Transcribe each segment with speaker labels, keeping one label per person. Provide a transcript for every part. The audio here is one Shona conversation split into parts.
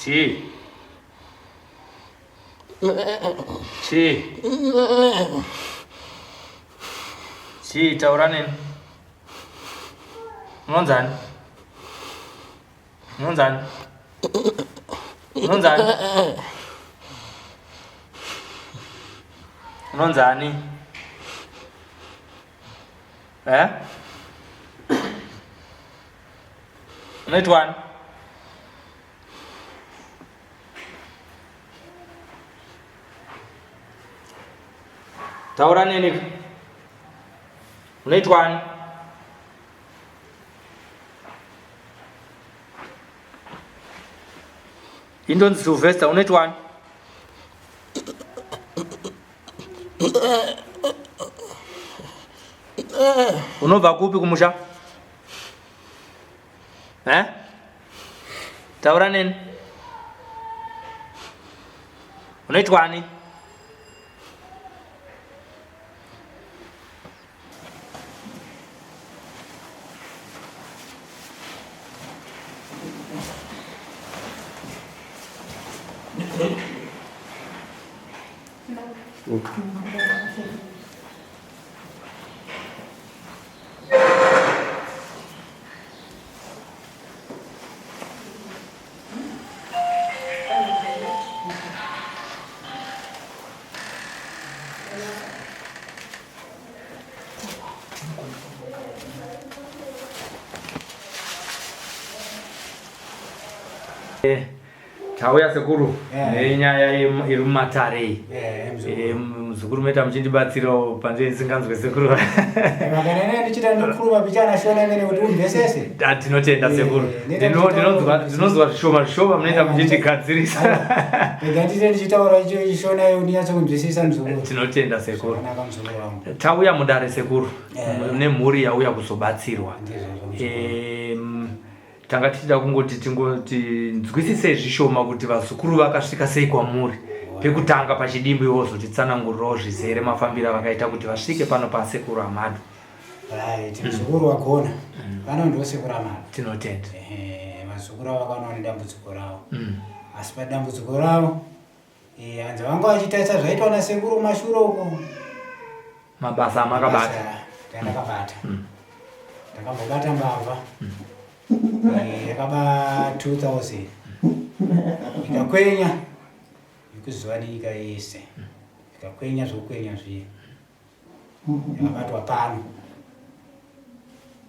Speaker 1: Chii? Chii? Chii taura neni. Unonzani? Unonzani? Unonzani? Unonzani? Eh? Unoitwani? Taura neni. Unoitwani? Indonzi Sylvester, unoitwani? Unobva kupi kumusha? Eh? Taura neni. Unoitwani? Eh, tauya sekuru eh. nenyaya iri mumatare iyi eh, muzukuru meta muchindibatsirawo panze ndisinganzwe sekuru ah, tinotenda sekuru ndinonzwa zvishoma zvishoma munoita muchindigadzirisa tinotenda sekuru tauya mudare sekuru nemhuri yauya kuzobatsirwa Tanga tichida kungoti tingoti nzwisisei zvishoma kuti vazukuru vakasvika sei kwamuri pekutanga pachidimbu iwe wozotitsanangurirawo zvizere mafambiro avakaita kuti vasvike pano pasekuru Amadu.
Speaker 2: Right, muzukuru wagona. Vano ndiwo sekuru Amadu.
Speaker 1: Tinotenda.
Speaker 2: Ehe, vazukuru ava vakaona nedambudziko ravo. Asi padambudziko ravo eh, hanzi vanga vachitarisa zvaitwa nasekuru kumashure uko.
Speaker 1: Mabasa amakabata.
Speaker 2: Ndakabata. Ndakambobata mbavha. Eh, yakaba 2000. Ikakwenya. Ikuziva nenyika yese. Ikakwenya zvokwenya zviye. Yakabatwa pano.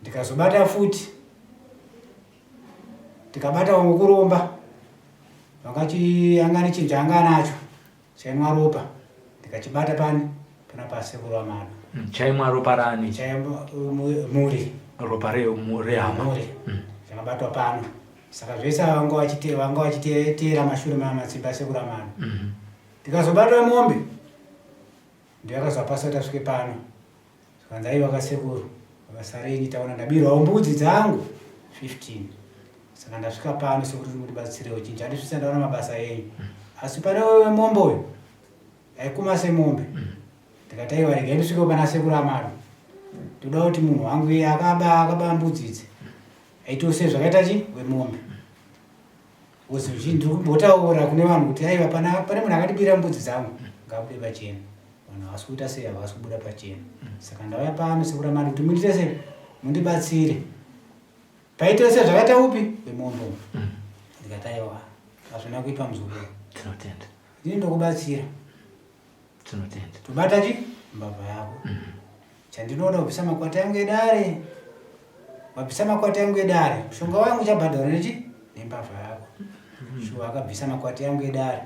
Speaker 2: Ndikazobata futi. Tikabata wangu kuromba. Vakachi anga nechinja anga anacho. Chaimwa ropa ndikachibata pani pana pasekuru amadu.
Speaker 1: Mm, chaimwa ropa rani?
Speaker 2: Chaimwa muri.
Speaker 1: Ropa rehama.
Speaker 2: Muri. Chakabatwa pano. Saka zvese vanga vachite vanga vachiteera mashure mamatsimba sekuru amadu. Ndikazobatwa mombe. Ndakazopasa tasvike pano. Zvikanzi aiwa kasekuru basa renyu taona ndabirwawo mbudzi dzangu 15 saka ndasvika pano sekuti mundibatsirewo chinhu chandisvitsa ndaona mabasa enyu asi pane wemombe uyu aikuma semombe ndikati aiwa regai ndisvikewo pana sekuru amadu ndoda kuti munhu wangu iye akaba akaba mbudzi idzi aitewo sei zvakaita chi wemombe Because ndiri kumbotaura kune vanhu kuti aiwa pana pane munhu akandibira mbudzi dzangu ngaabude pachena. Vanhu havasi kuita sei havasi kubuda pachena. Saka ndauya pano sekuramani kuti mundiite sei mundibatsire. Paite sei zvakaita upi wemombe uyu. Ndikati aiwa hazvina kuipa muzukuru.
Speaker 1: Tinotenda.
Speaker 2: Ndini ndokubatsira.
Speaker 1: Tinotenda.
Speaker 2: Tobata chi mbavha yako. Chandinoda kubvisa makwati angu edare. Wabvisa makwati angu edare. Mushonga wangu uchabhadharwa nechi nembavha yako. Shuwa akabvisa makwati angu edare.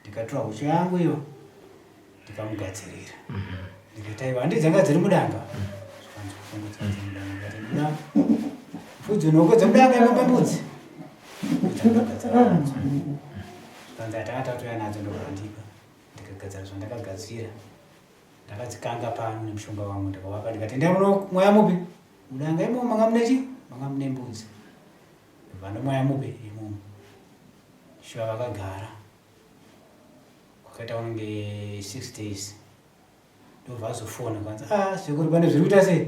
Speaker 2: Ndikatora hucho yangu iyo ndikamugadzirira. Ndikati aiwa handi dzanga dziri mudanga. Zvikanzi kufunga dzanga dziri mudanga. Ndikati mudanga. Fudzi nhoko dzemudanga imombe mbudzi. Ndakagadzira nadzo. Zvikanzi atanga tatouya nadzo ndobva ndikagadzira zvandakagadzira. Ndakadzikanga pano nemushonga wangu ndikavapa ndikati endai muno mwaya mupi mudanga imomo manga mune chi manga mune mbudzi ndobva ndomwaya mupi imomo shuwa vakagara kwakaita kunge 6 days. Ndobva azofona kwanzi ah sekuru pane zviri kuita sei?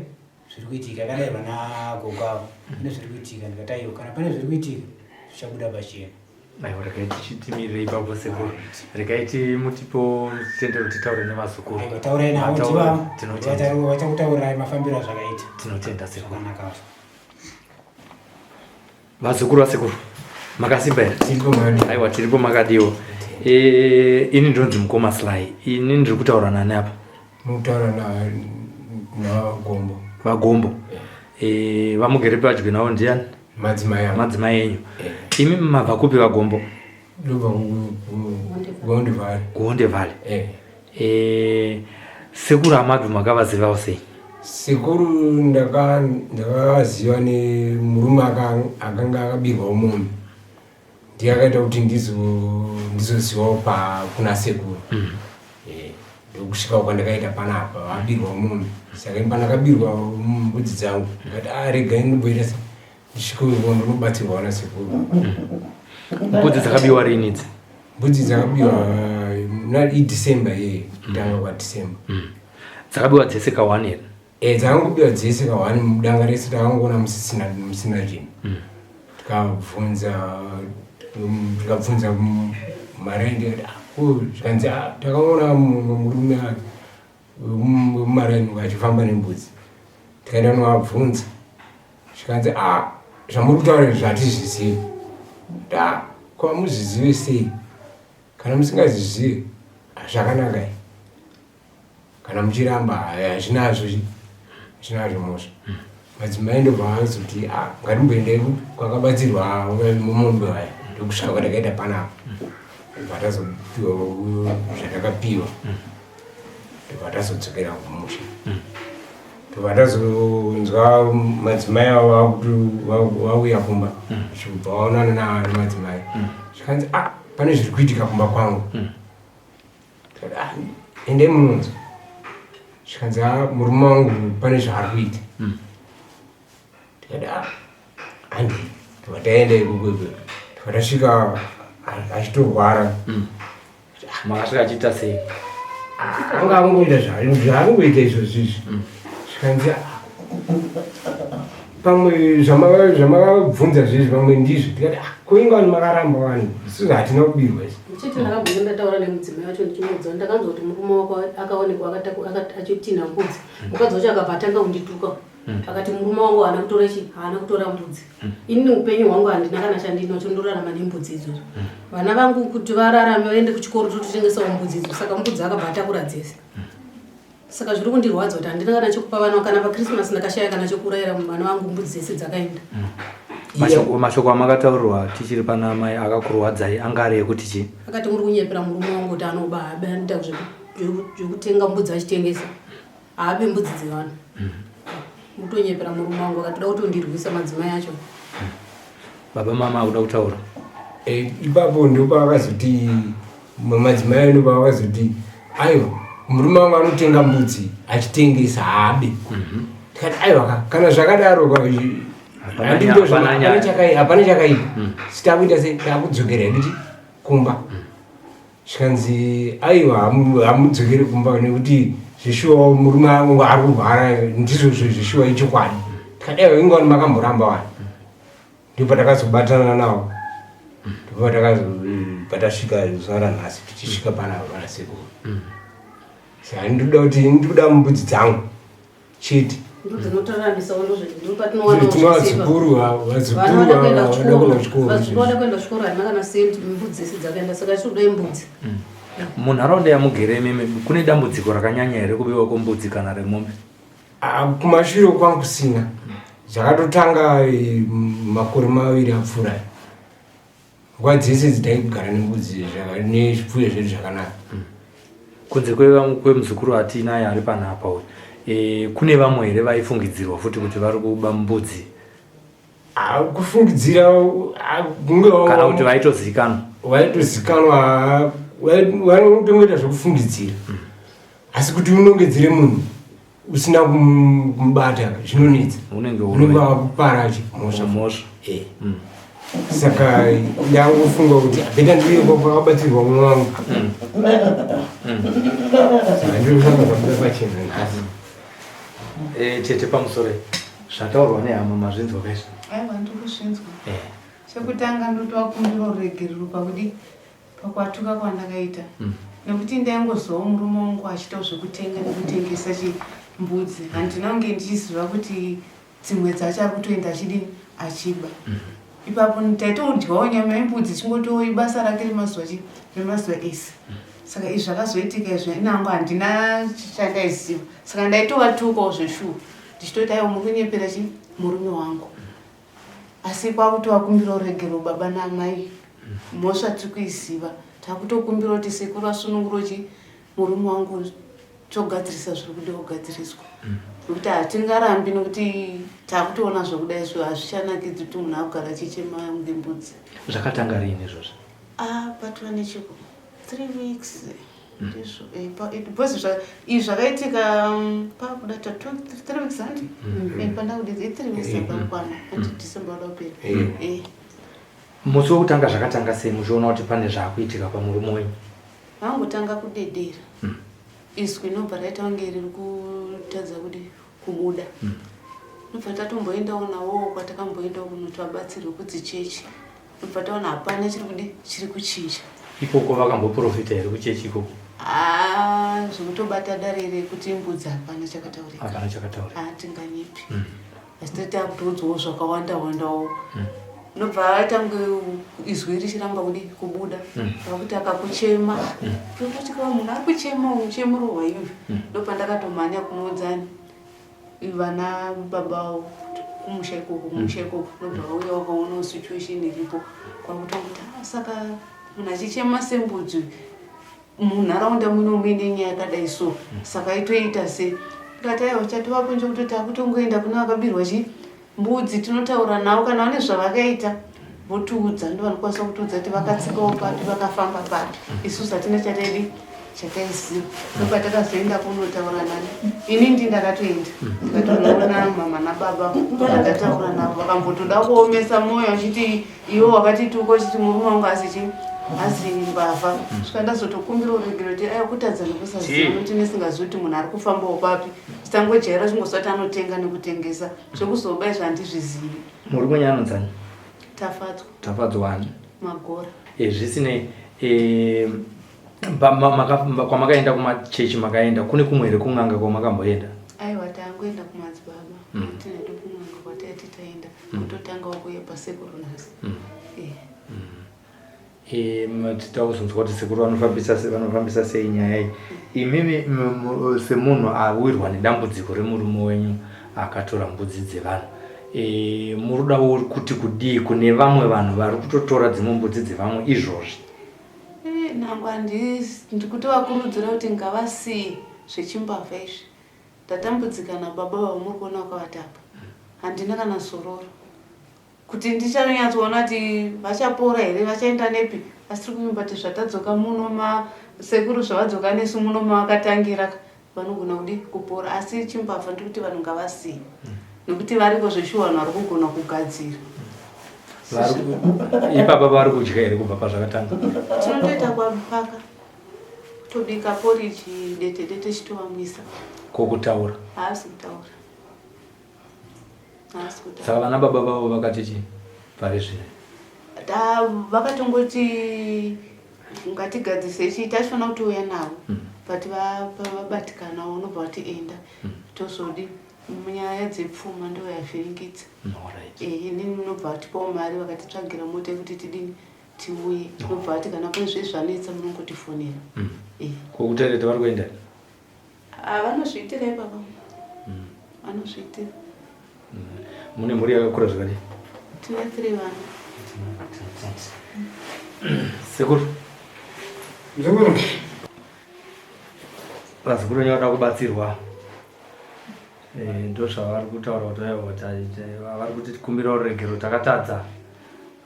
Speaker 2: Zviri kuitika akadairwa nagogo avo. Pane zviri kuitika ndikati aiwa kana pane zviri kuitika zvichabuda pachena.
Speaker 1: Aiwa regai tichitimirire ipapo sekuru. Regai timutipo titendero titaure nevazukuru.
Speaker 2: Aiwa taurai navo
Speaker 1: Mataura,
Speaker 2: ndiva.
Speaker 1: Tinotenda.
Speaker 2: Vachakutaurirai mafambiro azvakaita.
Speaker 1: Tinotenda sekuru.
Speaker 2: Zvakanaka.
Speaker 1: Vazukuru vasekuru makasimba here?
Speaker 3: Tiripo makadii?
Speaker 1: Aiwa tiripo makadiwo. Eh, ini ndinonzi mukoma Sly. Ini ndiri kutaura nani apa?
Speaker 3: Mukutaura na naGombo.
Speaker 1: VaGombo. Eh, vamugere padyo navo ndiani?
Speaker 3: Madzimai angu.
Speaker 1: Madzimai enyu.
Speaker 3: Eh.
Speaker 1: Imi mabva kupi VaGombo?
Speaker 3: Ndobva kuGonde Valley.
Speaker 1: KuHonde Valley.
Speaker 3: Eh.
Speaker 1: Eh, sekuru Amadu makavazivawo sei?
Speaker 3: Sekuru ndakavaziva nemurume akanga akabirwawo mombe. Ndiye akaita kuti ndizozivawo pa kuna sekuru. Eh, ndokusvika kwandakaita panapa vabirwa mombe. Saka ini pandakabirwa mbudzi dzangu ndikati ah regai ndimboita se ndisvike uko ndinobatsirwawo nasekuru.
Speaker 1: Mbudzi dzakabiwa rini idzi?
Speaker 3: Mbudzi dzakabiwa muna idecember iyeyo kutanga kwadecember.
Speaker 1: Dzakabiwa dzese ka1 here?
Speaker 3: Eh, dzakangobiwa dzese ka1 mudanga rese takangoona musisina musina chinhu. Tikabvunza tikabvunza maraini tikati ah, ko zvikanzi ah, takaona mumwe murume wemumaraini achifamba nembudzi. Tikaenda kunovabvunza zvikanzi ah, zvamuri kutaura izvi hatizvizivi. Da, ko hamuzvizive sei? Kana musingazvizivi zvakanaka here? Kana muchiramba hazvinazvo hazvinazvo mhosva. Madzimai ndobva vazoti ah, ngatimboendei kwakabatsirwa mombe vaya ndokusvika kwatakaita panapa. Ndobva tazopiwa zvatakapiwa. Ndobva tazodzokera kumusha. Ndobva tazonzwa madzimai avo vakuti vauya kumba. Zvichibva vaonana nemadzimai. Zvikanzi ah, pane zviri kuitika kumba kwangu. Ah, endai munonzwa. Zvikanzi ah, murume wangu pane zvaari kuita. Tikati ah, handi. Ndobva taenda ikoko ikoko. Ndobva tasvika achitorwara.
Speaker 1: Makasvika achiita sei?
Speaker 3: Anga angoita zvaangoita izvozvi izvi. Zvikanzi ah, pamwe zvamakabvunza zvezvi pamwe ndizvo. Tikati ah, ko inga vanhu makaramba vanhu isusu hatina kubirwa isu.
Speaker 4: Chete ndakabvunza ndataura nemudzimai wacho ndichimuudza ndakanzwa kuti murume wako akaonekwa achitinha mbudzi. Mukadzi wacho akabva atanga kundituka. Akati murume wangu haana kutora chi haana kutora mbudzi. Inini upenyu hwangu handina kana chandinacho ndorarama nembudzi idzodzo. Vana vangu kuti vararame vaende kuchikoro tototengesawo mbudzi idzo saka mbudzi akabva atakura dzese. Saka zviri kundirwadza kuti handina kana chekupa vana kana paChristmas ndakashaya kana chekuurayira vana vangu mbudzi dzese dzakaenda.
Speaker 1: Mashoko amakataurirwa tichiri pana amai akakurwadzai anga ari ekuti chii?
Speaker 4: Akati muri kunyepera murume wangu kuti anoba haabe anoita zvekutenga mbudzi achitengesa. Haabe mbudzi dzevanhu. Mutonyepera murume wangu akatoda kutondirwisa madzimai acho.
Speaker 1: Baba mama akuda kutaura.
Speaker 3: Ipapo ndopavakazoti madzimai ndopavakazoti aiwa murume wangu anotenga mbudzi achitengesa haabe. Tikati aiwa ka kana zvakadaro ka hapana chakaipa. Sitakuita sei takudzokera hedu kumba. Zvikanzi aiwa hamudzokeri kumba nekuti zveshuwa murume wangu ari kurwara ndizvo zveshuwa ichokwadi. Tikati aiwa inga wani makamboramba wani. Ndipo patakazobatana navo. Ndipo patasvika zuva ranhasi tichisvika panapa pana sekuru. Saka ndinoda kuti ndinoda mbudzi dzangu chete.
Speaker 4: Ndodzinotoraramisawo ndopatinowana
Speaker 3: vazukuru vazukuru vanoda kuenda kuchikoro.
Speaker 4: Vazukuru vanoda kuenda kuchikoro handina kana sendi mbudzi dzese dzakaenda saka tiri kuda mbudzi.
Speaker 1: Munharaunda yamugere imimi kune dambudziko rakanyanya here kubiwa kwembudzi kana remombe?
Speaker 3: Kumashure kwangu kusina. Zvakatotanga makore maviri apfuura. Nguva dzese dzataigara nembudzi nezvipfuyo zvedu zvakanaka.
Speaker 1: Kunze kwemuzukuru atinaye ari panapa uyu, kune vamwe here vaifungidzirwa futi kuti vari kuba mbudzi?
Speaker 3: Kufungidzira kunge
Speaker 1: kana kuti vaitozikanwa?
Speaker 3: Vaitozikanwa, vanotongoita zvekufungidzira. Asi kuti unongedzere munhu usina kumubata zvinonetsa.
Speaker 1: Unenge
Speaker 3: wakupara mhosva.
Speaker 1: Mhosva.
Speaker 3: Saka ndangofunga kuti beta ndiye kwakabatsirwa mumwe wangu. Saka ndiri kufamba zvabuda pachena nhasi.
Speaker 1: Eh, tete pamusoro zvataurwa nehama mazvinzwa kaizvo?
Speaker 5: Aiwa, ndiri kuzvinzwa. Chekutanga ndotovakumbira ruregerero pakudi pakwatuka kwandakaita. Nekuti ndaingozivawo murume wangu achiitawo zvekutenga nekutengesa chimbudzi. Handina kunge ndichiziva kuti dzimwe dzacho ari kutoenda achidini achiba. Ipapo taitodyawo nyama yembudzi chingotoo ibasa rake remazuva chi remazuva ese. Saka izvi zvakazoitika izvi inangu handina chandaiziva. Saka ndaitovatukawo zveshuwa ndichitoti aiwa muri kunyepera chi murume wangu. Asi kwakutovakumbira ruregero baba naamai, mhosva tiri kuiziva. Takutokumbira kuti sekuru vasunungure chi murume wangu togadzirisa zviri kuda kugadziriswa. Nekuti hatingarambi nekuti takutoona zvekuda izvo hazvichanakidzi kuti munhu akugara achichema ngembudzi.
Speaker 1: Zvakatanga riini izvozvo?
Speaker 5: Ah, patwa nechiko 3 weeks ndizvo because izvi zvakaitika pakuda ta 2 3 weeks handi? Pandakudidza i 3 weeks akakwana handi December wada kupera.
Speaker 1: Musi wekutanga zvakatanga sei muchiona kuti pane zvaakuitika pamurume wenyu?
Speaker 5: Vangotanga kudedera. Izwi inobva raita kunge riri kutadza kudi kubuda. Nobva tatomboendawo nawo kwatakamboendawo kunoti vabatsirwe kudzichechi. Nobva taona hapana chiri kudi chiri kuchinja.
Speaker 1: Ikoko vakamboprofita here kuchechi ikoko?
Speaker 5: Ah, zvekutobata dare rekuti mbudzi hapana chakataurika.
Speaker 1: Hapana chakataurika.
Speaker 5: Hatinganyepi. Asi tati takutoudzawo zvakawanda wandawo. Nobva aita kunge izwi richiramba kudi kubuda. Pakuti akakuchema. Ndokuti kwa munhu ari kuchema muchemuro waiyu. Ndopandakatomhanya kunoudza vana baba kumusha ikoko, kumusha ikoko. Ndobva vauya vakaona situation iripo. Kwakutongoti ah, saka munhu achichema sembudzi munharaunda muno muine nyaya yakadai so, saka itoita se ndikati aiwa chatovapo nchekuti takutongoenda kune vakabirwa chi mbudzi tinotaura navo kana vane zvavakaita votiudza, ndo vanokwanisa kutiudza kuti vakatsikawo papi vakafamba papi. Isusu hatina chataidi chataiziva. Ndopatakazoenda kunotaura nani, ini ndi ndakatoenda ndikatonoona mama nababa, ndataura navo vakambotoda kuomesa mwoyo vachiti iwe wakatituka uchiti murume wangu asi chi asi mbavha. Svika ndazotokumbira uregero kuti aiwa kutadza nekusaziva nokuti nesingazivi kuti munhu ari kufambawo papi, tisangojaira chingosati anotenga nekutengesa zvekuzoba izvi handizvizivi.
Speaker 1: Murume wenyu anonzani?
Speaker 5: Tafadzwa.
Speaker 1: Tafadzwa ani?
Speaker 5: Magora.
Speaker 1: Zvisinei, kwamakaenda kumachechi makaenda kune kumwe here kun'anga kwamakamboenda?
Speaker 5: Aiwa, tangoenda kumadzibaba. Tinedu kun'anga kwataiti taenda kutotangawo kuuya pasekuru nhasi.
Speaker 1: Titakuzonzwa kuti sekuru vanofambisa sei nyaya iyi. Imimi semunhu awirwa nedambudziko remurume wenyu akatora mbudzi dzevanhu, murudawo kuti kudii kune vamwe vanhu vari kutotora dzimwe mbudzi dzevamwe izvozvi?
Speaker 5: Nangu ndikutovakurudzira kuti ngavasiye zvechimbavha izvi. Ndatambudzika nababa vavo muri kuona vakavatapa, handina kana zororo kuti ndichanyatsoona kuti vachapora here, vachaenda nepi. Asi tiri kuvimba kuti zvatadzoka muno masekuru zvavadzoka nesu muno mavakatangira vanogona kudi kupora. Asi chimbavha ndiri kuti vanhu ngavasiye nekuti variko zveshuwa vanhu vari kugona kugadzira.
Speaker 1: Ipapa vari kudya here kubva pazvakatanga?
Speaker 5: Tinotoita kwapaka tobika poriji dete dete chitovamwisa.
Speaker 1: Kokutaura?
Speaker 5: Haasi kutaura. Haasi kutaura.
Speaker 1: Saka vana baba vavo vakati chii pari zvino?
Speaker 5: Vakatongoti ngatigadzise chii, tachifanira kutouya navo but vabatikana unobva vati enda tozodi nyaya dzepfuma ndo yavhiringidza. Inini unobva vatipawo mari vakatitsvagira mota yekuti tidini tiuye. Unobva vati kana kune zve zvanetsa munongotifonera.
Speaker 1: Kokutereta vari kuenda?
Speaker 5: Vanozviitira ipapa. Vanozviitira.
Speaker 1: Mune mhuri yakakura zvakadii?
Speaker 5: Tine 3 vana.
Speaker 1: Sekuru.
Speaker 3: Sekuru.
Speaker 1: Vazukuru venyu vada kubatsirwa. Ndo zvavari kutaura kuti aiwa, vari kuti tikumbira ruregero takatadza.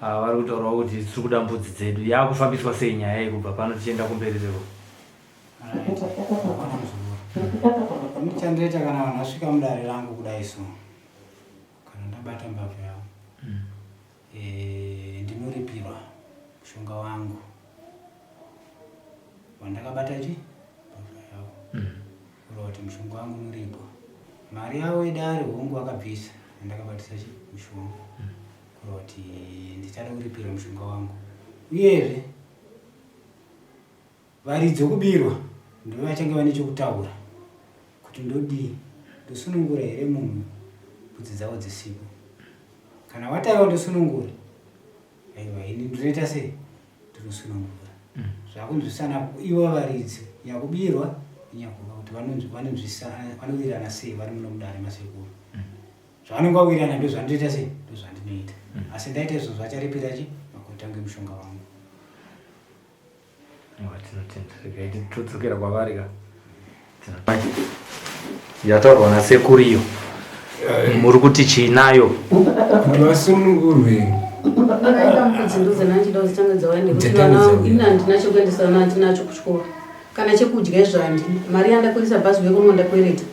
Speaker 1: Vari kutaurawo kuti tiri kuda mbudzi dzedu. Yakufambiswa sei nyaya iyi kubva pano tichienda kumberi sekuru?
Speaker 2: Chandoita kana vanhu vasvika mudare rangu kudai so, kana ndabata mbavha yavo. Eh, ndinoripirwa mushonga wangu wandakabata chi mbavha yavo kureva kuti mushonga wangu unoripwa mari yavo yedare hongu vakabvisa yandakabatisa chi mushonga kureva kuti ndichada kuripira mushonga wangu uyezve Varidzi vekubirwa ndivo vachange vane chokutaura kuti ndodii, ndosunungura here munhu mbudzi dzavo dzisipo. Kana wataiwa ndosunungura, aiwa ini ndinoita sei, ndinosunungura. Mm. Zvakunzwisana ivo varidzi nyakubirwa nyakuba kuti vanonzwisana vanowirirana sei vari muno mudare masekuru. Mm. Zvavanenge vawirirana ndozvandinoita sei, ndozvandinoita. Mm. Asi ndaita izvozvo vacharipira chi makotange mushonga wangu.
Speaker 1: Tinotenda, regai todzokera kwavari ka. Yataurwa nasekuru iyo. Eh, muri kuti chii nayo?
Speaker 3: Kuti vasunungurwe.
Speaker 4: Ndakaita mbudzi ndudzi nanchida kuzitanga dzauya nekuti vana ini handina chekuendesa vana handinacho kuchikoro. Kana chekudya izvo handina. Mari yandakwirisa bhazi uye kuno ndakwereta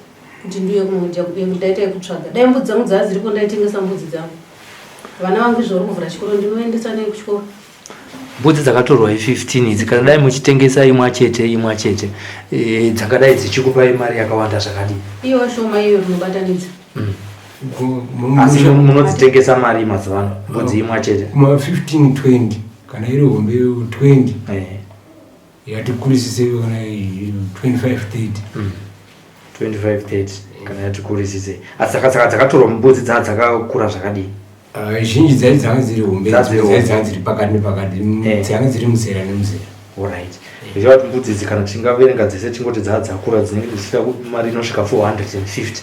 Speaker 4: kuti ndiuye kunodya ndaita yekutsvaga. Dai mbudzi dzangu dzaa dziripo ndaitengesa mbudzi dzangu. Vana vangu izvo vari kuvhura chikoro ndinoendesa nei kuchikoro.
Speaker 1: Mbudzi dzakatorwa i15 idzi kana dai muchitengesa imwa chete imwa chete e, dzakadai dzichikupai mari yakawanda zvakadii?
Speaker 4: Iyo shoma iyo tinobatanidza.
Speaker 1: Mm. Asi munodzitengesa mari mazuva ano mbudzi imwa chete?
Speaker 3: Kuma 15 20 kana iri hombe 20. Eh. Yatikurisise kana 25 30.
Speaker 1: Mm. 25 30 kana yatikurisise. Asi saka dzakatorwa mbudzi dzaa dzakakura zvakadii?
Speaker 3: Ah, zhinji dzai dzanga dziri hombe dzai dzanga dziri pakati nepakati eh. dzanga dziri muzera nemuzera
Speaker 1: orit zvichava kuti mbudzi idzi kana tingaverenga dzese tingoti dzaa dzakura dzinenge dzichita mari inosvika 450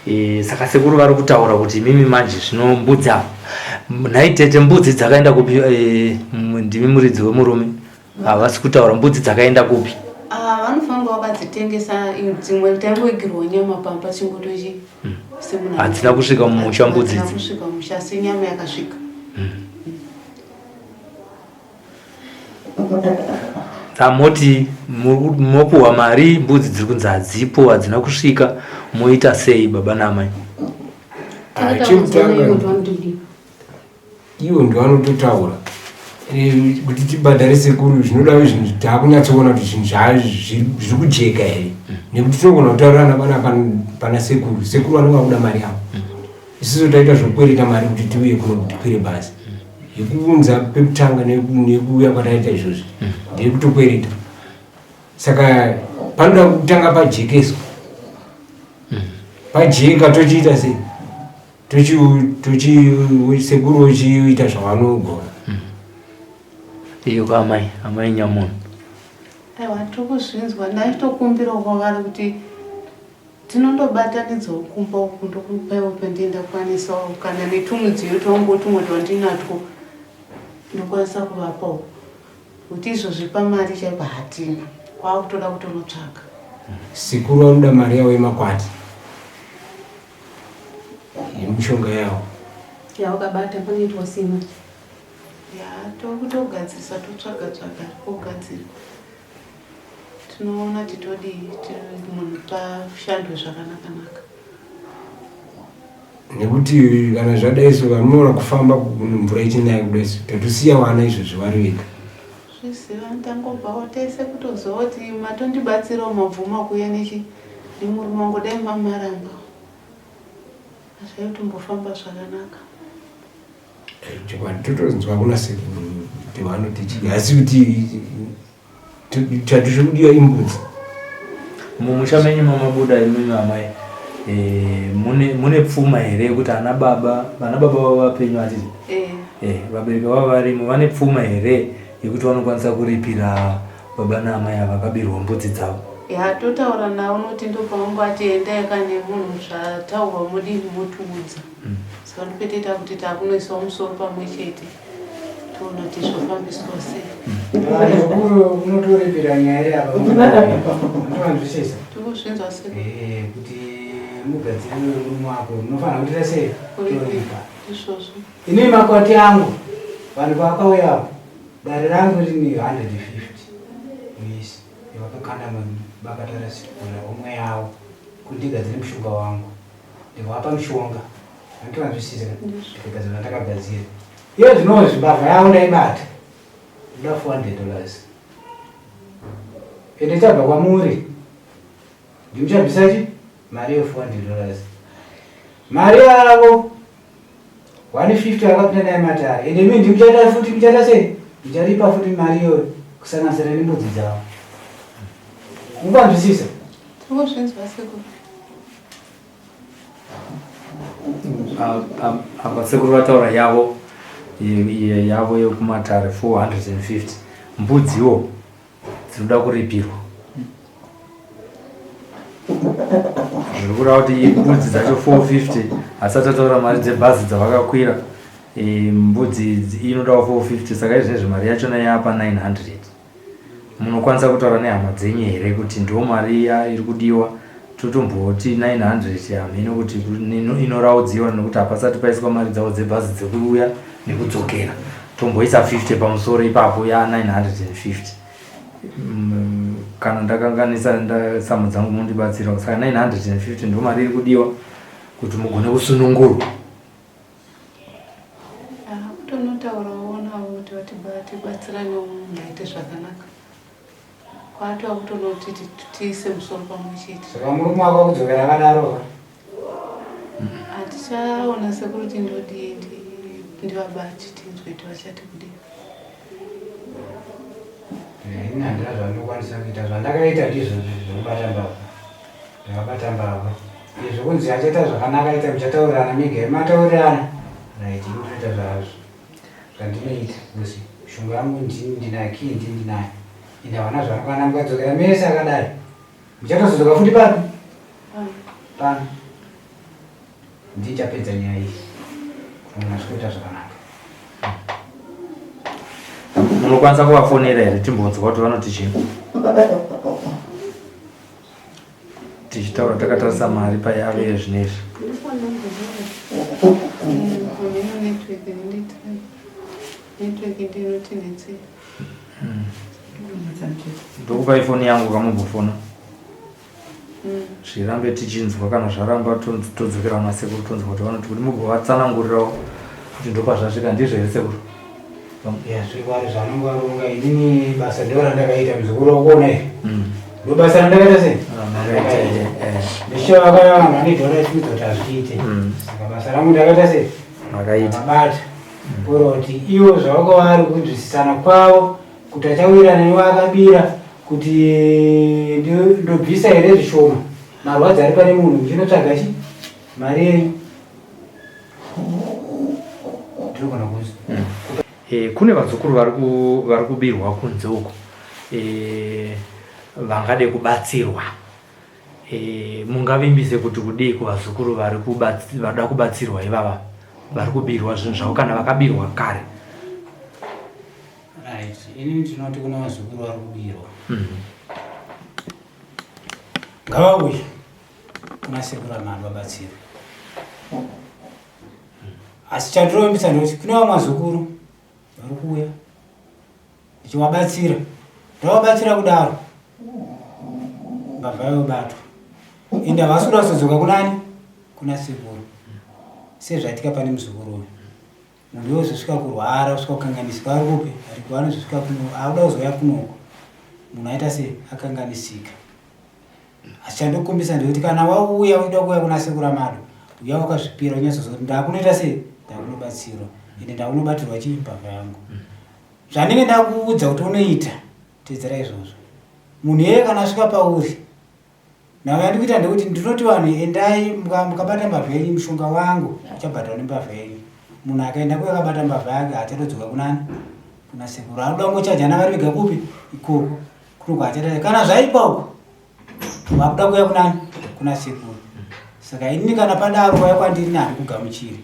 Speaker 1: eh, saka sekuru vari kutaura kuti imimi manje zvino mbudzi apa nhai tete mbudzi dzakaenda kupi eh, ndimi muridzi wemurume Havasi kutaura mbudzi dzakaenda kupi?
Speaker 5: Ah, vanofanira vakadzitengesa dzimwe taingoigirwa nyama pamba chingotochi
Speaker 1: hmm. hadzina kusvika mumusha mbudzi
Speaker 5: idzi kusvika mumusha asi nyama yakasvika hmm.
Speaker 1: Tamoti mopuhwa mari mbudzi dziri kunzi hadzipo hadzina kusvika moita sei baba naamai?
Speaker 3: Ah, chekutanga ivo ndovanototaura eh, kuti tibhadhare sekuru zvinoda zvinhu taakunyatsoona kuti zvinhu zviri kujeka here mm. nekuti tinogona kutaurirana pana pana sekuru sekuru vanenge vakuda mari yavo mm. isusu taita zvokukwereta mari kuti tiuye kuno kuti tikwire bhazi mm. yekuunza pekutanga nekuuya kwataita izvozvi ndeyekutokwereta saka panoda kutanga pajekeswa pajeka tochiita sei Sekuru ochiita zvavanogona.
Speaker 1: Hmm. Iyo ka amai, amai nyamunhu.
Speaker 5: Aiwa tiri kuzvinzwa ndaitokumbirawo kwavari kuti tinondobatanidzawo kumba uku ndokupaiwo pendienda kwanisawo kana netumudziyo twangu tumwe twandinatwo ndokwanisa kuvapawo kuti izvozvi pamari chaipo hatina kwakutoda kutonotsvaga.
Speaker 3: Sekuru vanoda mari yavo yemakwati. Yemishonga yawo.
Speaker 4: Yawakabata panoitwa sima.
Speaker 5: Ya tokutogadzirisa totsvaga tsvaga kogadzirwa. Tinoona titodii munhu pashandwe zvakanaka naka.
Speaker 3: Nekuti kana zvadai so vanoona kufamba mvura ichinaya kudai so tatosiya vana izvozvi vari vega.
Speaker 5: Zviziva ndangobvawo tese kutoziva kuti matondibatsirawo mabvuma kuuya nechi nemurume wangu dai mamaramba hazvaitombofamba zvakanaka.
Speaker 3: Chokwadi totonzwa kuna sekuru kuti vanoti chii asi kuti chatiri kudiwa imbudzi.
Speaker 1: Mumusha menyu mamabuda imimi amai eh, mune mune pfuma here yekuti ana baba vana baba vavo vapenyu hatiti
Speaker 5: Eh.
Speaker 1: Eh, vabereki vavo varimo vane pfuma here yekuti vanokwanisa kuripira baba naamai ava vakabirwa mbudzi dzavo?
Speaker 5: Ya totaura nawo unoti ndopaungati endai ka nemunhu zvataurwa modini motiudza. Mm. Saka ndopetoita kuti takunoisawo musoro pamwe chete toona kuti zvofambiswa sei.
Speaker 2: Mukuru unotoripira nyaya yava. Unowanzwisisa.
Speaker 5: Tikuzvinzwa sei?
Speaker 2: Eh, kuti mugadzire murume wako munofanira kuita sei? Kutoripa.
Speaker 5: Izvozvo.
Speaker 2: Ini makwati angu vanhu pavakauya apo dare rangu rine 150 misi yavakakanda mubakata rasikura homwe yavo kuti ndigadzire mushonga wangu ndikavapa mushonga andivanzwisisa ndikagadzira ndakagadzira. Iye zvinozvi mbavha yavo ndaibata. Ndoda 400 dollars. Ende chabva kwamuri. Ndimuchabvisa chi? Mari ye 400 dollars. Mari yavo 150 akapinda naye matare. Ende imi ndimuchaita futi muchaita sei? Mucharipa futi mari iyoyo kusanganisira nembudzi dzavo. Mukanzwisisa?
Speaker 5: Tinozvinzwa sekuru.
Speaker 1: Apa sekuru vataura yavo yavo yekumatare 450 mbudziwo dzinoda kuripirwa zviri kureva kuti mbudzi dzacho 450 asati ataura mari dzebhazi dzavakakwira mbudzi inodawo 450 saka izvezvi mari yachona yapa 900 Munokwanisa kutaura nehama dzenyu here kuti ndo mari iya iri kudiwa totomboti 900 hameno kuti inoraudziwa nekuti hapasati paiswa mari dzavo dzebhazi dzekuuya nekudzokera tomboisa 50 pamusoro ipapo ya 950 kana ndakanganisa samu dzangu mundibatsira saka 950 ndo mari iri kudiwa kuti mugone kusunungurwa
Speaker 5: Ah, kutonotaurawo navo kuti vatibatsiranewo munhu aite zvakanaka kwatova kutonoti tiise musoro pamwe chete.
Speaker 2: Saka murume wako akudzokera akadaro?
Speaker 5: Hatichaona sekuru kuti ndodii ndivabati tinzwe kuti vachati kudii.
Speaker 2: Eh, ini handina zvandinokwanisa kuita zvandakaita ndizvo zvekubata mbavha ndakabata mbavha izvo kunzi achaita zvakanaka ita muchataurirana mega mataurirana right ini ndoita zvazvo zvandinoita because shungu yangu ndini ndinayo kii ndini ndinayo ende havana zvanokwana mukadzokera mese akadai muchatozodzoka futi papi pano Ndichapedza nyaya iyi kuti munhu asvike kuita zvakanaka.
Speaker 1: Munokwanisa kuvafonera here timbonzwa kuti vanoti chii? Tichitaura takatarisa mari payave yezvinezvi. Ndokupai foni yangu kamumbofona. Zvirambe tichinzwa kana zvaramba todzokera kuna sekuru tonzwa kuti vanoti kuti mugovatsanangurirawo kuti ndopazvasvika ndizvo here sekuru?
Speaker 2: Zviri zvanonga varonga inini basa ndo randakaita muzukuru wakuona iri ndo basa randakaita sei ndichavakaya vanhu vane dhora ichiudza kuti hazviite saka basa rangu ndakaita sei
Speaker 1: makaita
Speaker 2: bata kuroti ivo zvavanga vari kunzwisisana kwavo kuti achawirana newaakabira kuti ndobvisa here zvishoma marwadzo ari pane munhu muchinotsvaga chi mari yenyu ndinogona kuzi
Speaker 1: Eh, kune vazukuru vari kubirwa kunze uko eh, vangade kubatsirwa eh, mungavimbise kuti kudii kuvazukuru vari vada kubatsirwa ivava vari kubirwa zvinhu zvavo kana vakabirwa kare?
Speaker 2: Right, ini ndinoti kuna vazukuru vari kubirwa ngavauye kuna sekuru amani vabatsirwe. Asi chandinovimbisa ndoti kune vamwe vazukuru vari kuuya ndichivabatsira, ndavabatsira kudaro mbavha yobatwa, ende havasi kuda kuzodzoka kunani kuna sekuru sezvaitika pane muzukuru uyu. Munhu yozosvika kurwara kusvika kukanganisika ari kupi ariko anozosvika kuno akuda kuzouya kunoko munhu aita sei akanganisika. Asi chandokumbisa ndekuti kana wauya uchida kuuya kuna sekuru Amado uya wakazvipira unyatsoziva kuti ndakunoita sei ndakunobatsirwa ende ndakunobatirwa chii mbavha yangu. Zvandinge ndakuudza kuti unoita teedzera izvozvo. Munhu iyeye kana asvika pauri Nhau yandikuita ndekuti ndinoti vanhu endai mukabata mbavha yenyu mushonga wangu uchabhadharwa nembavha yenyu. Munhu akaenda kuya akabata mbavha yake haachatodzoka kunani kuna sekuru. Anoda kungochajana vari vega kupi ikoko kuno kwaachada kana zvaipa uko vakuda kuya kunani kuna sekuru. Saka inini kana padaro vaya kwandiri ni handikugamuchiri.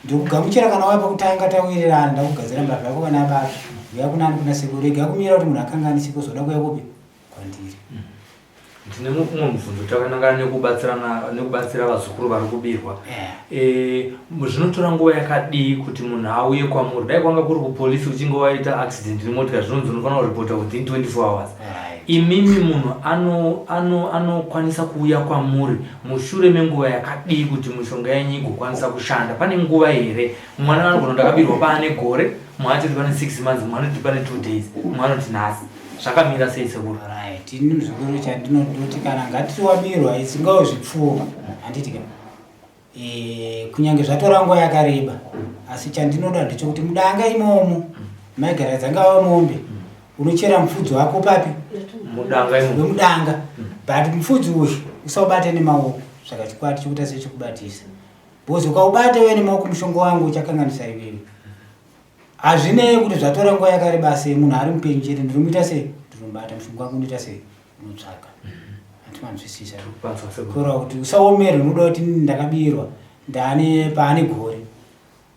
Speaker 2: Ndikugamuchira kana waya pakutanga tawirirana ndakugadzira mbavha yako kana yabata uya kunani kuna sekuru. Rega kumira kuti munhu akanganisike uzoda kuya kupi kwandiri.
Speaker 1: Ndine mumwe mubvunzo takanangana nekubatsirana nekubatsira vazukuru vari kubirwa. Eh, zvinotora nguva yakadii kuti munhu auye kwamuri? Dai kwanga kuri kupolisi uchinge waita accident nemotikari zvinonzi unofanira kuripota within 24 hours. Imimi munhu anokwanisa ano, ano kuuya kwamuri mushure menguva yakadii kuti mishonga yenyu igokwanisa kushanda? Pane nguva here? Mwana anogona ndakabirwa paane gore, mwana anoti pane 6 months, mwana anoti pane 2 days, mwana anoti nhasi. Zvakamira sei sekuru?
Speaker 2: Right, ini muzukuru chandinototi kana ngatiti wabirwa isingawo zvipfuwo handiti ka e, kunyange zvatora nguva yakareba asi chandinoda ndechekuti mudanga imomo maigara dzangava mombe unochera mufudzi wako papi
Speaker 1: mudanga imomo
Speaker 2: wemudanga but mufudzi uyu usaubate nemaoko saka chikwati chikuita sechikubatisa because ukaubata iwe nemaoko mushonga wangu uchakanganisa iwewe hazvinei kuti zvatora nguva yakareba sei munhu ari mupenyu chete ndinomuita sei ndinomubata mushonga wangu unoita sei unotsvaga antimanzwisisa kureva kuti usaomerwe unoda kuti ndakabirwa ndane paane gore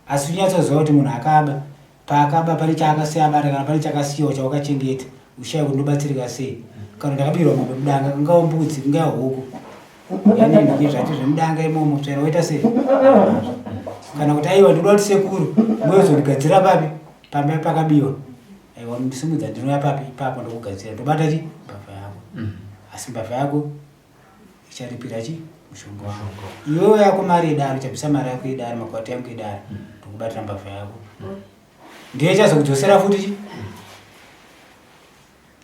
Speaker 2: asi unyatsoziva kuti munhu akaba paakaba pane chaakasiya abata kana pane chakasiyiwa chawakachengeta ushaye kuti ndobatsirika sei kana ndakabirwa mombe mudanga kungava mbudzi kungava huku yanendike zvacho zvemudanga imomo tsvaira woita sei kana kuti aiwa ndinoda kuti sekuru moyozondigadzira papi pamba pakabiwa aiwa unondisimudza ndinouya papi ipapo ndokugadzira ndobata chi mbavha yako mm. asi mbavha yako icharipira chi mushonga wako iwewe yako mari yedare uchabvisa mari yako yedare makwati yangu yedare mm. ndokubatira mbavha yako mm. ndiyo ichazokudzosera futi chi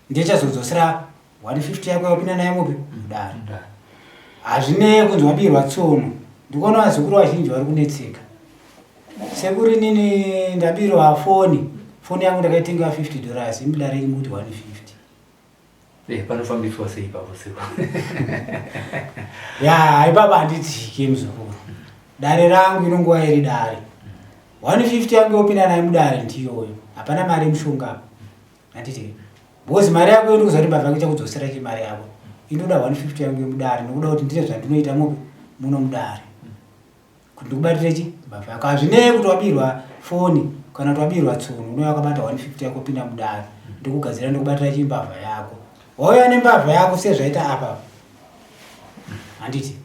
Speaker 2: ndiyo ichazokudzosera 150 yako yapinda nayo mupi mudare hazvinei kunzi wabirwa tsono ndikuona vazukuru vazhinji vari kunetseka Sekuru inini ndabirwa foni foni yangu ndakaitenga 50 dollars imi dare renyu mukuti 150.
Speaker 1: Eh, panofambiswa sei ipapo sekuru?
Speaker 2: Ya ipapa handidzike muzukuru. Dare rangu inonguva iri dare. 150 yangu yopinda nayo mudare ndiyoyo. Hapana mari yemushonga apa. Handiti because mari yako inokuza kuti mbavha yako ichakudzosera chi mari yako. Inoda 150 yangu yemudare nokuda kuti ndine zvandinoita mupi muno mudare. Kuti ndikubatire chi mbavha yako hazvinei kuti wabirwa foni kana kuti wabirwa tsono unouya wakabata 150 yako pinda mudare ndikugadzira ndikubatira chi mbavha yako wauya nembavha yako sezvaita apa handiti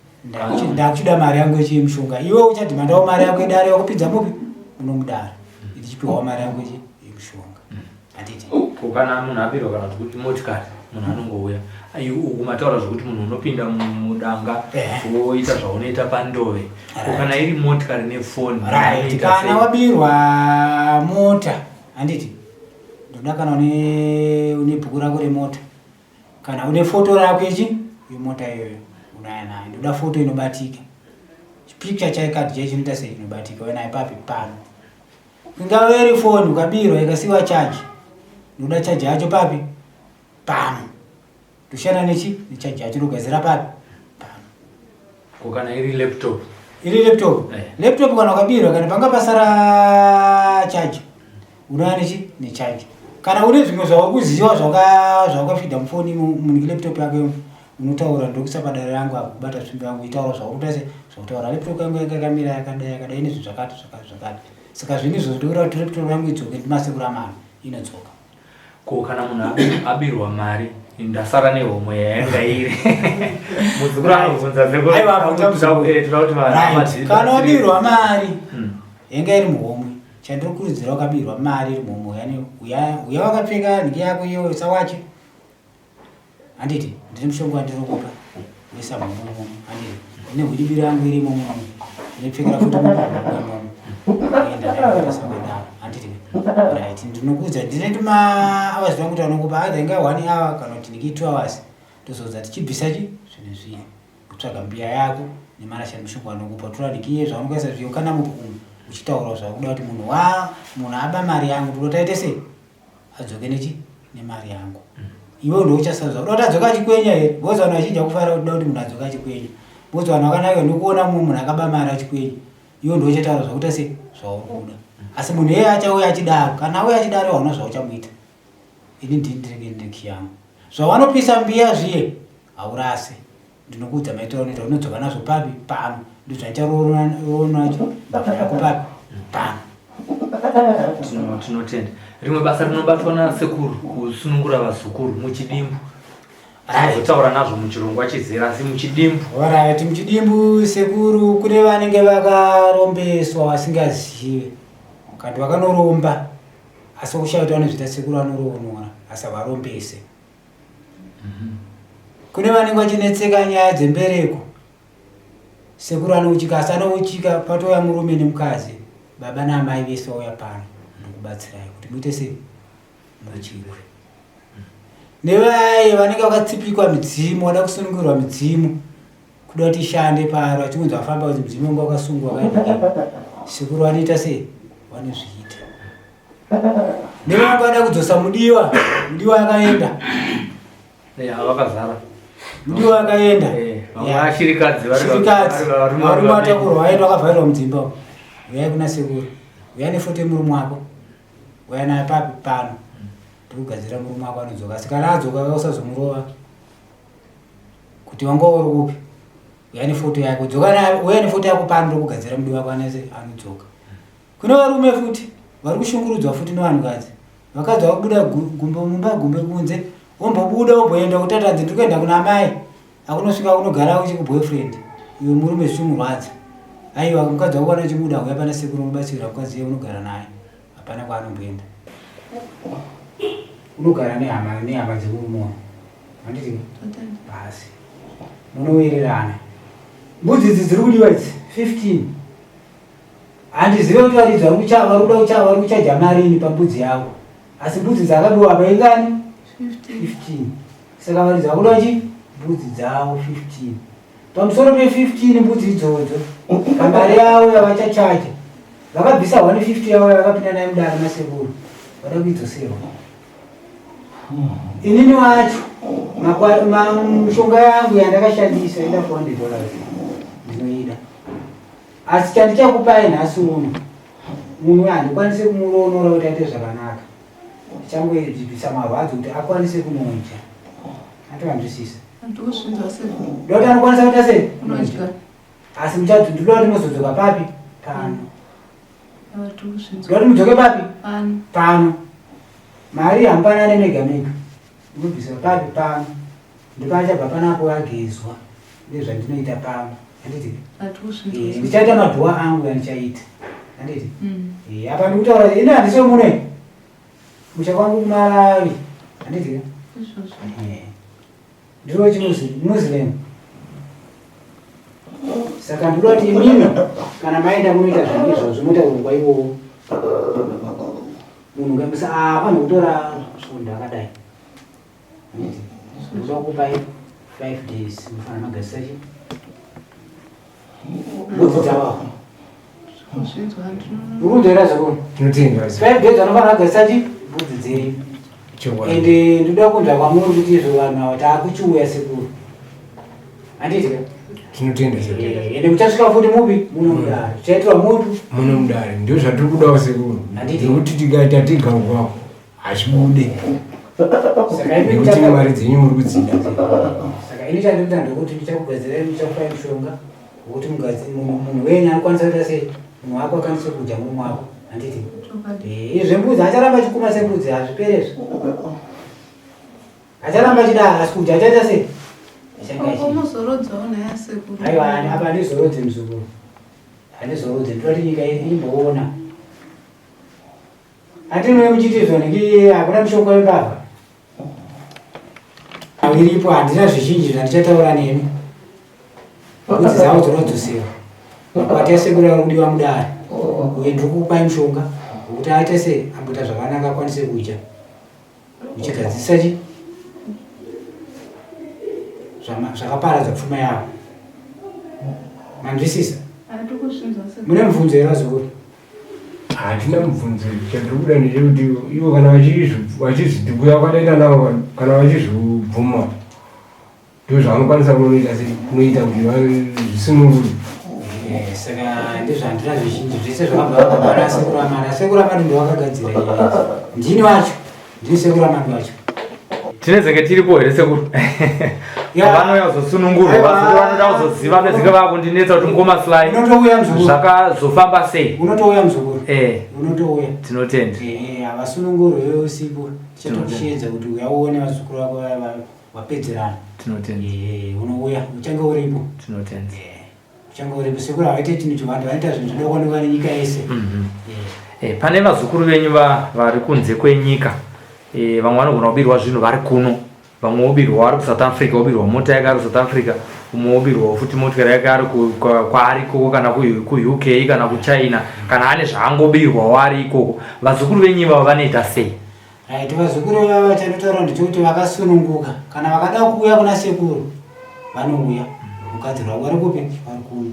Speaker 2: ndakuchida mari yangu yechimushonga iwe uchadhimandawo mari yako yedare wakupinza mupi muno mudare ndichipiwawo mari yangu yemushonga
Speaker 1: handiti ko kana munhu abirwa kana kuti motikari munhu anongouya uku mataura zvekuti munhu unopinda mudanga woita zvaunoita pandove ko kana iri motikari nefoni
Speaker 2: right kana wabirwa mota handiti ndoda kana une une bhuku rako remota kana une foto rako ichi yemota iyoyo unaya nayo ndoda foto inobatika chipicture chaikadhi chai chinoita sei inobatika unayo papi pano Ingave iri foni ukabirwa ikasiiwa charge ndoda charge yacho papi pano toshanda nechi necharge yacho ndogadzira papi pano
Speaker 1: ko kana iri laptop
Speaker 2: iri laptop eh. Laptop kana ukabirwa kana panga pasara charge unouya nechi necharge kana une zvimwe zvawakuziva zvawakafidha mufoni munhu laptop yako unotaura ndokuisa padare rangu apo kubata tsvimbo yangu itaura zvauri kuita se zvakutaura laptop yangu yanga yakamira yakadai yakadai ine zvinhu zvakati zvakati zvakati saka zvinhu izvozvo ndikuita kuti laptop yangu idzoke ndimasekuru amana inodzoka
Speaker 1: ko kana munhu abirwa mari ndasara nehomwe yayanga iri muzukuru anobvunza
Speaker 2: sekuru kana wabirwa mari hmm. yanga iri muhomwe chandiri kurudzira wakabirwa mari iri muhomwe uya wakapfeka nhiki yako iyo sawache Handiti ndine mushonga wandinokupa woisa mumomo handiti ndine hwidibiro yangu irimo muno ndinopfekera futi mumomo enda nayoasangodaro handiti right ndinokuudza ndine tuma hours twangu tanokupa either inga one hour kana kuti ndiki two hours tozoudza tichibvisa chi zvinhu zviye kutsvaga mbiya yako nemarasha mushonga wanokupa tora ndikiye zvaunokwanisa zviyo kana mupi umu uchitaura zvakuda kuti munhu wa munhu aba mari yangu toda taite sei adzoke nechi nemari yangu mm. iwe ndo uchasarudza uda kuti adzoke achikwenya here because vanhu vazhinji vakufarira kuti kuti munhu adzoke achikwenya because vanhu vakanaka nekuona mumwe munhu akaba mari achikwenya iwe ndo uchataura zvakuita se zvauri kuda asi munhu iyeye achauya achidaro kana auya achidaro hauna zvauchamuita ini ndini ndinenge ndine kiyangu zvawanopisa mbiya zviye haurase Ndinokuudza maitiro aunoita unodzoka nazvo papi pano ndozvandicharoona mbavha yako papi pano.
Speaker 1: Tinotenda. Rimwe basa rinobatwa nasekuru kusunungura vazukuru muchidimbu. Tinozotaura nazvo muchirongwa chizere asi muchidimbu.
Speaker 2: Alright, muchidimbu sekuru kune vanenge vakarombeswa vasingazive kana vakanoromba asi kushaya kuti vanozviita sekuru vanoroonora asi havarombese. Kune vanenge vachinetseka nyaya dzembereko, sekuru anouchika asi anouchika patouya murume nemukadzi, baba naamai vese vauya pano ndokubatsirai kuti muite sei muchikwe. Nevaye vanenge vakatsipikwa midzimu, vada kusunungurwa midzimu, kuda kuti ishande paro achingonzi vafamba kuti mudzimu wanga wakasungwa wakaita sekuru vanoita sei vanozviita. Nevanga vada kudzosa mudiwa, mudiwa akaenda.
Speaker 1: Vakazara.
Speaker 2: Mudiwa akaenda.
Speaker 1: Shirikadzi
Speaker 2: shirikadzi varume vatakurwa vaenda vakavharirwa mudzimba. Uyai kuna sekuru. Uyai nefoto yemurume wako. Uyai naye papi pano. Ndikugadzira murume wako anodzoka. Asi kana adzoka usazomurova. Kuti wanga uri kupi? Uyai nefoto yako. Dzoka naye, uyai nefoto yako pano ndokugadzira mudiwa wako anodzoka. Kune varume futi vari kushungurudzwa futi nevanhukadzi. Vakadzi vakubuda gumbo mumba gumbo kunze, wombobuda womboenda kutatanzi ndiri kuenda kuna amai. Akunosvika kunogara uchi kuboyfriend. Iwe murume zvichimurwadza. Aiwa mukadzi wako kana uchimuda huya pana sekuru unobatsira mukadzi iye unogara naye. Hapana kwaanomboenda. Unogara nehama nehama dzekurume. Handiti? Basi. Munowirirana. Mbudzi idzi dziri kudiwa idzi 15. Handizive kuti varidzi vari kuchaja marini pambudzi yavo, asi mbudzi dzakabiwa apa ingani? 15. Saka varidzi vakuda chi mbudzi dzavo 15. Pamusoro pe 15 mbudzi idzodzo, pamari yavo yavachachaja, vakabvisa 150 yavo yavakapinda nayo mudare masekuru, vada kuidzoserwa. Inini wacho mishonga yangu yandakashandisa ida 400 dollars ndinoida. Asi chandichakupai nhasi uno, munhu uyu handikwanise kumuroonora kuti aite zvakanaka. Ndichangoibvisa marwadzo kuti akwanise kunodya. Atovanzwisisa. Ndoda kuti anokwanisa kuita sei?
Speaker 5: Kunodya.
Speaker 2: Asi muchadzi ndinoda kuti muzodzoka papi? Pano. Ndoda kuti mudzoke papi?
Speaker 5: Pano.
Speaker 2: Pano. Mari hamupanane mega mega. Munobvisa papi? Pano. Ndipachabva panapo agezwa. Ndezvandinoita pano. Handiti? Eh, ndichaita madhuwa angu yandichaita. Handiti?
Speaker 5: Mm.
Speaker 2: Eh, apa ndikutaura ini handisi wemuno. Musha kwangu kuMalawi. Handiti? Eh. Ndiri wechiMuslim. Saka ndinoda kuti imimi kana maenda munoita zvinhu izvozvo moita urongwa iwowo. Munhu ngamusa ah vanhu kutora svondo akadai. Ndinoda kukupai 5 days mufanira magadzisa chi mbudzi dzavo. Urunzwa here sekuru?
Speaker 3: Tinotenda.
Speaker 2: 5 days vanofanira kugadzisa chi mbudzi dzenyu.
Speaker 3: Chokwadi.
Speaker 2: Ende ndoda kunzwa kwamuri kuti izvo vanhu ava taakuchiuya sekuru. Handiti ka?
Speaker 3: Tinotenda sekuru.
Speaker 2: Ende muchasvika futi mupi muno mudare. Tichaitirwa mupi
Speaker 3: Muno mudare ndizvo zvatiri kudawo sekuru.
Speaker 2: Handiti.
Speaker 3: Nekuti tikaita tega ukwako hazvibude.
Speaker 2: Saka imi
Speaker 3: Nekuti mari dzenyu muri kudzida.
Speaker 2: Saka ini chandinoita ndekuti ndichakugadzirai ndichakupai mushonga wekuti munhu wenyu anokwanisa kuita sei munhu wako akwanise kudya murume wako. Handiti? Izvi zvembudzi acharamba achikuma sembudzi hazvipere izvi. Acharamba achidaro asi kudya achaita sei? Achange achi-
Speaker 5: Umuzorodzawo naye sekuru.
Speaker 2: Aiwa apa handizorodze muzukuru. Handizorodze ndinoda kuti nyika imboona. Hatinouye muchiti izvo niki hakuna mishonga yembavha. Iripo handina zvizhinji zvandichataura nemi. Mbudzi dzavo dzinodzoserwa. Makwati asekuru ari kudiwa mudare. Uye ndiri kukupai mushonga wekuti aite sei amboita zvakanaka akwanise kudya. Muchigadzirisa chi zvakaparadza pfuma yavo. Manzwisisa? Mune mubvunzo here vazukuru?
Speaker 3: Hatina mubvunzo. Chandiri kuda ndechekuti ivo kana vachizviti kuya kwataita navo kana vachizvibvuma ndizvo zvavanokwanisa kunoita sei kunoita kuti zvisunungure.
Speaker 2: Saka ndizvandira zvizhinji zvese zvakabva vababa sekuru amana. Sekuru amana ndiwo vakagadzira nyaya idzi. Ndini wacho. Ndini sekuru amana wacho.
Speaker 1: Tinezenge tiripo here sekuru?
Speaker 2: Ya.
Speaker 1: Vanouya kuzosunungurwa,
Speaker 2: Aiwa.
Speaker 1: vazukuru vanoda kuzoziva nezenge vakundinetsa kuti mukoma Sly
Speaker 2: Unotouya muzukuru.
Speaker 1: zvakazofamba sei?
Speaker 2: Unotouya muzukuru. Unotouya.
Speaker 1: Tinotenda.
Speaker 2: Havasunungurwe iwe usipo. Tichatokusheedza kuti uya uone vazukuru vako vapedzerana.
Speaker 1: Tinotenda.
Speaker 2: Unouya, uchange uripo.
Speaker 1: Tinotenda.
Speaker 2: Uchange uripo. Sekuru havaite chinhu chivanhu, vanoita zvinhu zvinoda kuonekwa nenyika yese.
Speaker 1: Pane vazukuru venyu vari kunze kwenyika. Vamwe vanogona kubirwa zvinhu vari kuno. Vamwe wobirwa vari kuSouth Africa, wobirwa mota yake ari kuSouth Africa, umwe wobirwawo futi motikari yake ari kwaari ikoko kana kuUK kana kuChina kana ane zvaangobirwawo ari ikoko. Vazukuru venyu ivavo vanoita sei?
Speaker 2: Right, vazukuru vava chandotaura ndechekuti vakasununguka kana vakada kuuya kuna sekuru vanouya mukadzi rwavo vari kupi vari kuno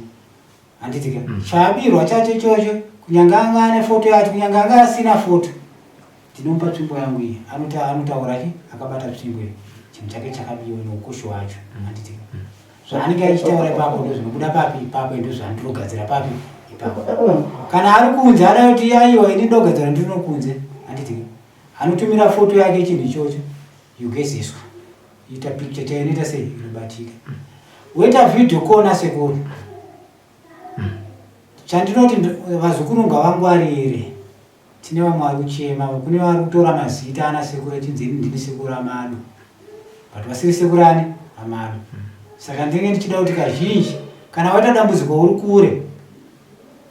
Speaker 2: handitika mm. chaabirwa chacho ichocho kunyange anga ane foto yacho kunyange anga asina foto ndinomupa tsvimbo yangu iyi anotaura chi akabata tsvimbo iyi chinhu chake chakabiwa neukoshi wacho mm. handitika mm. zvaanenge achitaura ipapo ndozvinobuda papi ipapo ndozvandinogadzira papi ipapo kana ari kunze ada kuti aiwa ini ndogadzira ndinokunze handiti anotumira foto yake chinhu ichocho yogezeswa ita picture chaiyo inoita sei inobatika woita video kona sekuru chandinoti vazukuru ngavangwarire Tine vamwe vari kuchema, kune vari kutora mazita ana sekuru achinzi ini ndini sekuru Amadu but vasiri sekuru ani Amadu. Saka ndinenge ndichida kuti kazhinji kana waita dambudziko uri kure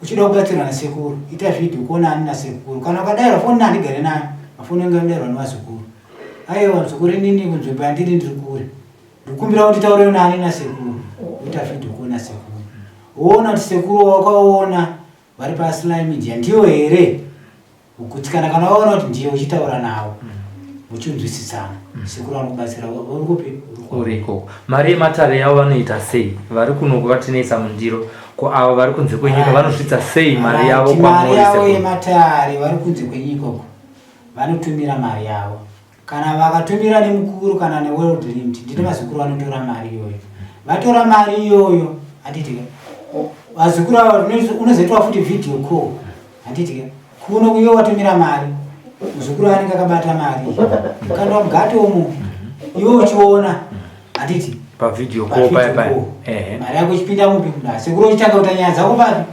Speaker 2: uchida kubatsirwa nasekuru ita vhidhiyo kuona ani nasekuru. Kana ukadairwa foni handigare nayo, mafoni angu anodairwa nevazukuru. Aiwa mzukuru inini kunzvimbo yandiri ndiri kure ndikumbira kuti taure nani nasekuru, woita vhidhiyo kuona sekuru woona kuti sekuru wakaona Vari paSly Media ndiyo here kugutsikana kana waona kuti ndiye uchitaura navo muchinzwisisana sekuru vanokubatsira uri kupi
Speaker 1: uri ikoko mari yematare yavo vanoita sei vari kuno kuvatinetsa mundiro ko ava vari kunze kwenyika vanosvitsa sei mari yavo
Speaker 2: kwamuri mari yavo yematare vari kunze kwenyika uko vanotumira mari yavo Kana vakatumira nemukuru kana neworld limit ndine vazukuru vanotora mari iyoyo. Vatora mari iyoyo handiti ka vazukuru ava unozoitwa futi video call handiti ka kuno kuyo watumira mari muzukuru anenge akabata mari kandwa mugati umu iwe uchiona handiti
Speaker 1: pavideo call paya paya
Speaker 2: mari yako ichipinda mupi sekuru uchitanga kuita nyaya dzako papi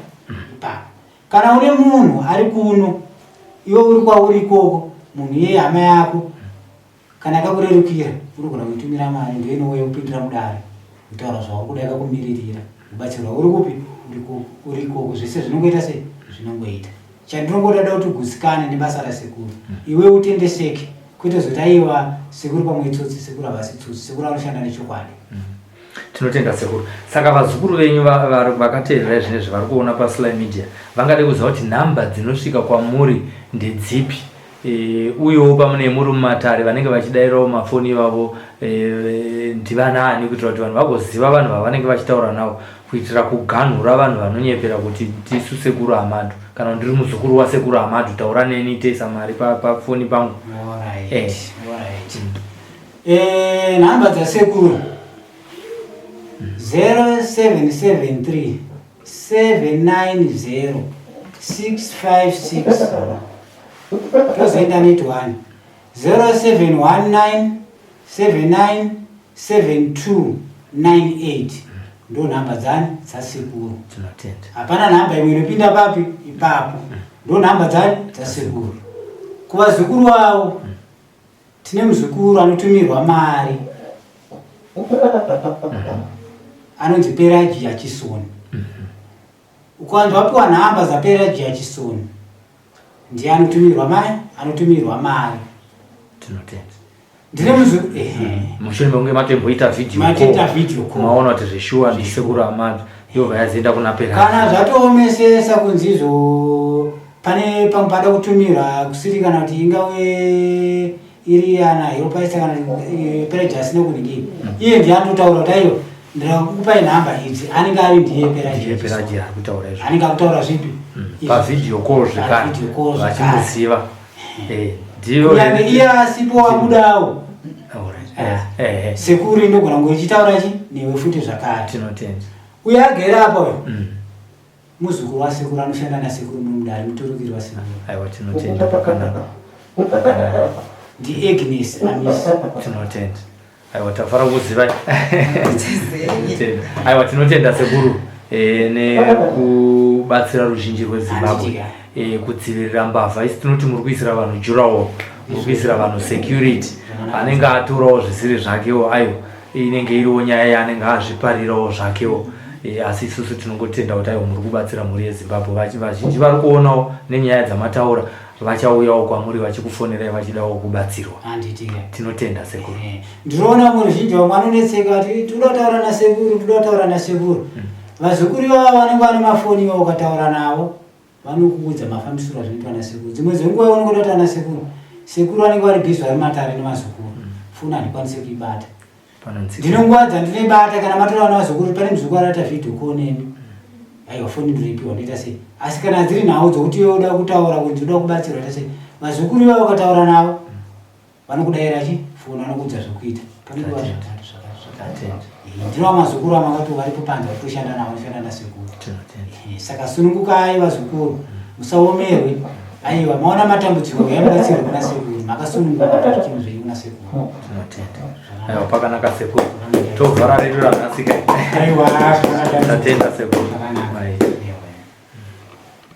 Speaker 2: ipapo Kana une munhu ari kuno iwe uri kwauri ikoko, munhu iyeye hama yako, kana akakurerukira unogona kuitumira mari ndiyo inouya kupindira mudare kutaura zvauri kuda yakakumiririra kubatsirwa uri kupi uri ikoko zvese zvinongoita sei zvinongoita chandinongoda da kuti ugutsikane nebasa rasekuru iwe utendeseke kwete zoti aiwa sekuru pamwe itsotsi sekuru havasi tsotsi sekuru anoshanda nechokwadi
Speaker 1: Tinotenda sekuru. Saka vazukuru venyu vakateerera zvinezvi vari kuona paSly Media vangade kuziva kuti nhamba dzinosvika kwamuri ndedzipi e, uyewo pamunee muri mumatare vanenge vachidairawo mafoni ivavo e, ndivanaani kuitira kuti vanhu vagoziva vanhu vavanenge vachitaura navo kuitira kuganhura vanhu vanonyepera kuti ndisu sekuru Amadu kana ndiri muzukuru wasekuru Amadu taura neni toisa mari pafoni pa pangu.
Speaker 2: Alright. Eh. Alright. Mm. Eh, nhamba dzasekuru 0773 790 656 tozoenda net 1 0719 79 7298 ndo nhamba dzani dzasekuru hapana nhamba imwe inopinda papi ipapo ndo nhamba dzani dzasekuru kuvazukuru wavo Tine muzukuru anotumirwa mari anonzi Pelagia Chisoni. Ukanzi wapiwa nhamba dzaPelagia Chisoni ndiye anotumirwa mari, anotumirwa mari.
Speaker 1: Tinotenda.
Speaker 2: Ndine muzukuru ehe.
Speaker 1: Mushure mekunge matomboita video
Speaker 2: Matoita video call.
Speaker 1: Maona kuti zveshuwa ndisekuru Amadu yobva yazoenda kuna Pelagia.
Speaker 2: Kana zvatoomesesa kunzi izvo Pane pamwe pada kutumirwa kusiri kana kuti ingave iri ana heropaisa kana eh, perejasi nekuningii iye ndiye anototaura kuti aiwa ndirakukupai nhamba idzi anenge ari ndiye
Speaker 1: peraji ari kutaura izvo
Speaker 2: anenge akutaura zvipi
Speaker 1: mm. pavideo call zvekare vachimuziva eh,
Speaker 2: kunyange iye asipo wabudawo eh, sekuru inogona kunge ichitaura chi newe futi zvakare
Speaker 1: tinotenda
Speaker 2: uye agere apa uyo mm. Muzukuru wasekuru anoshanda nasekuru mudare muturukiri wasekuru.
Speaker 1: Aiwa tinotenda pakanaka.
Speaker 2: Ndi Agnes Amis.
Speaker 1: Tinotenda. Aiwa tafara kuzivai. Aiwa tinotenda sekuru e, nekubatsira ruzhinji rweZimbabwe e, kudzivirira mbavha. Isi tinoti muri kuisira vanhu durawall, muri kuisira vanhu security. Anenge atorawo zvisiri zvakewo aiwa inenge iriwo nyaya yaanenge azviparirawo zvakewo. E, asi isusu tinongotenda kuti aiwa muri kubatsira mhuri yeZimbabwe. Vazhinji vari kuonawo nenyaya dzamataura vachauyawo kwamuri vachikufonerai vachidawo kubatsirwa.
Speaker 2: Handitika.
Speaker 1: Tinotenda sekuru.
Speaker 2: Eh, ndinoona muruzhinji vamwe vanonetseka kuti toda kutaura nasekuru, toda kutaura nasekuru. Vazukuru ivava vanenge vane mafoni iwawo, ukataura navo vanokuudza mafambisiro azvinoitwa nasekuru. Dzimwe dzenguva iwe unenge unotaura nasekuru, sekuru vanenge vari busy vari matare nemazukuru, foni handikwanisi kuibata.
Speaker 1: Panonzi
Speaker 2: Ndine nguva dzandinoibata kana matora navazukuru, pane muzukuru anoita video call neni, aiwa foni ndinoipiwa, ndoita sei. Asi kana dziri nhau dzokuti iwe uda kutaura kuti uda kubatsirwa, ita sei, vazukuru ivavo ukataura navo vanokudaira chi foni, vanokuudza zvokuita. Pane nguva zvakati zvakati zvakati.
Speaker 1: Tatenda.
Speaker 2: Ndinova mazukuru amakati varipo panze varikutoshanda navo, vanoshanda nasekuru.
Speaker 1: Tinotenda.
Speaker 2: Saka sunungukai vazukuru, musaomerwe. Aiwa, maona matambudziko, yamubatsirwe kuna sekuru, makasununguka pazvinhu zvenyu kuna sekuru.
Speaker 1: Tinotenda. Aiwa, pakanaka sekuru, tovhara redu ranhasika.
Speaker 2: Aiwa, zvakanaka.
Speaker 1: Tatenda sekuru.
Speaker 2: Zvakanaka.